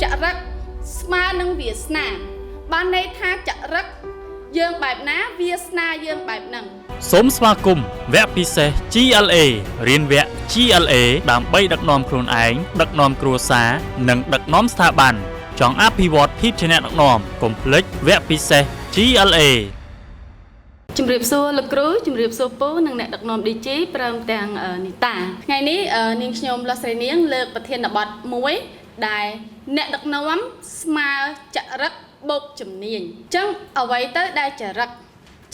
ចរិតស្មើនឹងវាសនាបានន័យថាចរិតយើងបែបណាវាសនាយើងបែបហ្នឹង សូមស្វាគមន៍វគ្គពិសេស GLA រៀនវគ្គ GLA ដើម្បីដឹកនាំខ្លួនឯងដឹកនាំគ្រួសារនិងដឹកនាំស្ថាប័នចង់អភិវឌ្ឍភាពជាអ្នកដឹកនាំកុំភ្លេចវគ្គពិសេស GLA ជំរាបសួរលោកគ្រូជំរាបសួរពូនិងអ្នកដឹកនាំ DG ព្រមទាំងនីតាថ្ងៃនេះនាងខ្ញុំលស្រីនាងលើកប្រធានបទមួយដែលអ្នកដឹកនាំស្មើចរិតបូកជំនាញអញ្ចឹងអ្វីទៅដែលចរិត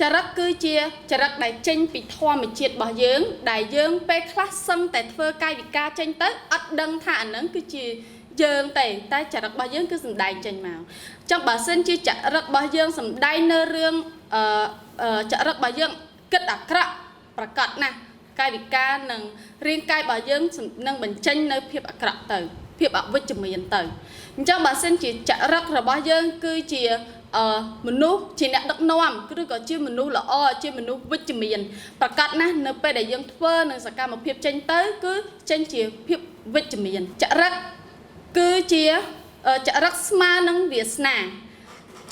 ចរិតគឺជាចរិតដែលចេញពីធម្មជាតិរបស់យើង ដែលយើងពេលខ្លះសឹងតែធ្វើកាយវិការចេញទៅអត់ដឹងថាអានឹងគឺជាយើងទេតែចរិតរបស់យើងគឺសំដែងចេញមកអញ្ចឹងបើសិនជាចរិតរបស់យើងសំដែងនៅរឿងអឺចរិតរបស់យើងគិតអាក្រក់ប្រកាសណាស់កាយវិការនិងរាងកាយរបស់យើងនឹងបញ្ចេញនៅភាពអាក្រក់ទៅភាពអវិជ្ជមានទៅអញ្ចឹងបើសិនជាចរិតរបស់យើងគឺជាអឺមនុស្សជាអ្នកដឹកនាំឬក៏ជាមនុស្សល្អជាមនុស្សវិជ្ជមានប្រកាសណាស់នៅពេលដែលយើងធ្វើនឹងសកម្មភាពចេញទៅគឺចេញជាភាពវិជ្ជមានចរិតគឺជាចរិតស្មើនឹងវាសនា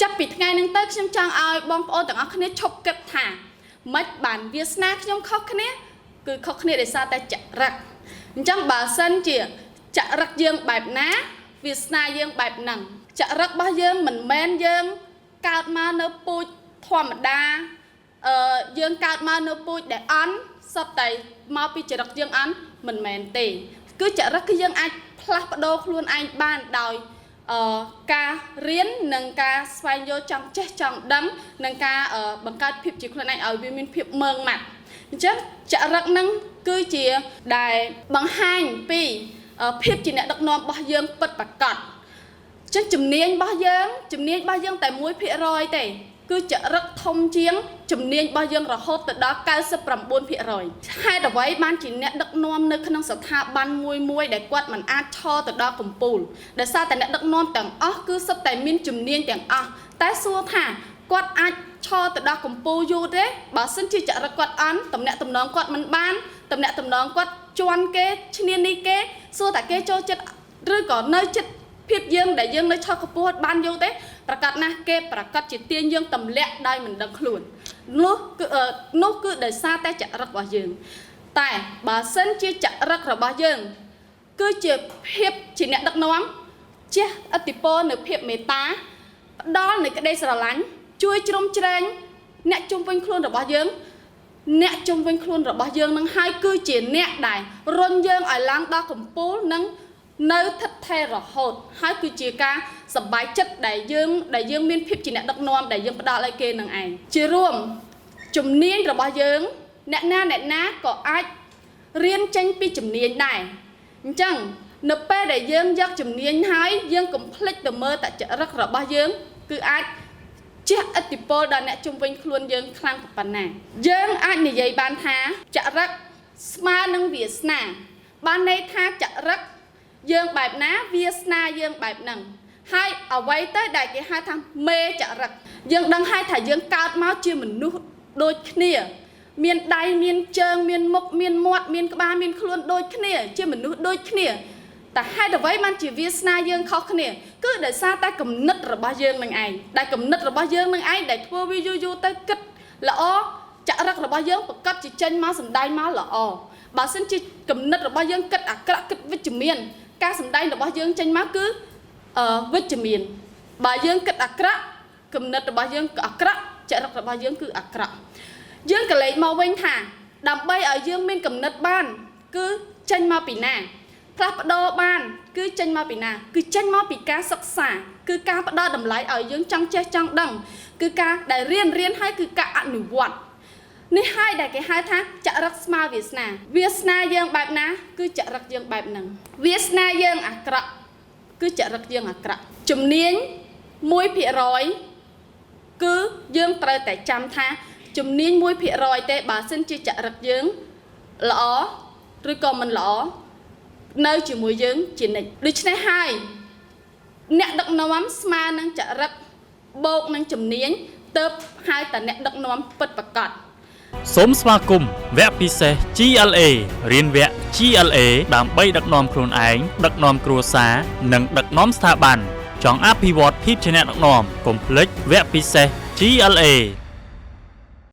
ចាប់ពីថ្ងៃហ្នឹងទៅខ្ញុំចង់ឲ្យបងប្អូនទាំងអស់គ្នាឈប់គិតថាមិនបានវាសនាខ្ញុំខុសគ្នាគឺខុសគ្នាដោយសារតែចរិតអញ្ចឹងបើសិនជាចរិតយើងបែបណាវាសនាយើងបែបហ្នឹងចរិតរបស់យើងមិនមែនយើងកើតមកនៅពូជធម្មតាអឺយើងកើតមកនៅពូជដែលអន់សត្វតែមកពីចរិតយើងអន់មិនមែនទេគឺចរិតគឺយើងអាចផ្លាស់ប្ដូរខ្លួនឯងបានដោយអឺការរៀននិងការស្វែងយល់ចង់ចេះចង់ដឹងនិងការបង្កើតភាពជាខ្លួនឯងឲ្យវាមានភាពម៉ឺងម៉ាត់អញ្ចឹងចរិតនឹងគឺជាដែលបង្ហាញពីភាពជាអ្នកដឹកនាំរបស់យើងពិតប្រាកដចឹងជំនាញរបស់យើងជំនាញរបស់យើងតែ1%ទេគឺចរិតធំជាងជំនាញរបស់យើងរហូតទៅដល់99%ហេតុអ្វីបានជាអ្នកដឹកនាំនៅក្នុងស្ថាប័នមួយមួយដែលគាត់មិនអាចឈរទៅដល់កំពូលដោយសារតែអ្នកដឹកនាំទាំងអស់គឺសុទ្ធតែមានជំនាញទាំងអស់តែសួរថាគាត់អាចឈរទៅដល់កំពូលយូរទេបើសិនជាចរិតគាត់អន់តំណាក់តំណងគាត់មិនបានតំណាក់តំណងគាត់ជន់គេឈ្នានីគេសួរតែគេចូលចិត្តឬក៏នៅចិត្តភាពយើងដែលយើងនៅឆោះកម្ពស់បានយូរទេប្រកាសណាស់គេប្រកាសជាទាញយើងទម្លាក់ដោយមិនដឹងខ្លួននោះគឺនោះគឺដោយសារតែចរិតរបស់យើងតែបើសិនជាចរិតរបស់យើងគឺជាភាពជាអ្នកដឹកនាំជះឥទ្ធិពលនៅភាពមេត្តាផ្ដល់នៅក្តីស្រឡាញ់ជួយជ្រោមជ្រែងអ្នកជុំវិញខ្លួនរបស់យើងអ្នកជុំវិញខ្លួនរបស់យើងនឹងហើយគឺជាអ្នកដែលរុញយើងឲ្យឡើងដល់កំពូលនិងនៅថិតថេររហូតហើយគឺជាការសប្បាយចិត្តដែលយើងមានភាពជាអ្នកដឹកនាំដែលយើងផ្ដល់ឲ្យគេនឹងឯងជារួមជំនាញរបស់យើងអ្នកណាអ្នកណាក៏អាចរៀនចេញពីជំនាញដែរអញ្ចឹងនៅពេលដែលយើងយកជំនាញហើយយើងកុំភ្លេចទៅមើលតចរិតរបស់យើងគឺអាចជះឥទ្ធិពលដល់អ្នកជុំវិញខ្លួនយើងខ្លាំងប៉ុណ្ណាយើងអាចនិយាយបានថាចរិតស្មើនឹងវាសនាបានន័យថាចរិតយើងបែបណាវាសនាយើងបែបហ្នឹងហើយអ្វីទៅដែលគេហៅថាមេចរិតយើងដឹងហើយថាយើងកើតមកជាមនុស្សដូចគ្នាមានដៃមានជើងមានមុខមានមាត់មានក្បាលមានខ្លួនដូចគ្នាជាមនុស្សដូចគ្នាតែហេតុអ្វីបានជាវាសនាយើងខុសគ្នាគឺដោយសារតែគំនិតរបស់យើងនឹងឯងដែលគំនិតរបស់យើងនឹងឯងដែលធ្វើវាយូរយូរទៅគិតល្អចរិតរបស់យើងប្រកាសជាចេញមកសម្ដែងមកល្អបើសិនជាគំនិតរបស់យើងគិតអាក្រក់គិតវិជ្ជមានការសម្ដែងរបស់យើងចេញមកគឺវិជ្ជមានបើយើងគិតអាក្រក់គំនិតរបស់យើងអាក្រក់ចរិតរបស់យើងគឺអាក្រក់យើងក៏លេចមកវិញថាដើម្បីឲ្យយើងមានគំនិតបានគឺចេញមកពីណាផ្លាស់ប្ដូរបានគឺចេញមកពីណាគឺចេញមកពីការសិក្សាគឺការផ្ដល់តម្លៃឲ្យយើងចង់ចេះចង់ដឹងគឺការដែលរៀនរៀនហើយគឺការអនុវត្តនេះហើយដែលគេហៅថាចរិតស្មើវាសនាវាសនាយើងបែបណាគឺចរិតយើងបែបហ្នឹងវាសនាយើងអាក្រក់គឺចរិតយើងអាក្រក់ជំនាញ1%គឺយើងត្រូវតែចាំថាជំនាញ1%ទេបើសិនជាចរិតយើងល្អឬក៏មិនល្អនៅជាមួយយើងជានិច្ចដូច្នេះហើយអ្នកដឹកនាំស្មើនឹងចរិតបូកនឹងជំនាញទៅហៅតែអ្នកដឹកនាំពិតប្រាកដ។ សូមស្វាគមន៍វគ្គពិសេស GLA រៀនវគ្គ GLA ដើម្បីដឹកនាំខ្លួនឯងដឹកនាំគ្រួសារនិងដឹកនាំស្ថាប័នចង់អភិវឌ្ឍភាពជាអ្នកដឹកនាំកុំភ្លេចវគ្គពិសេស GLA។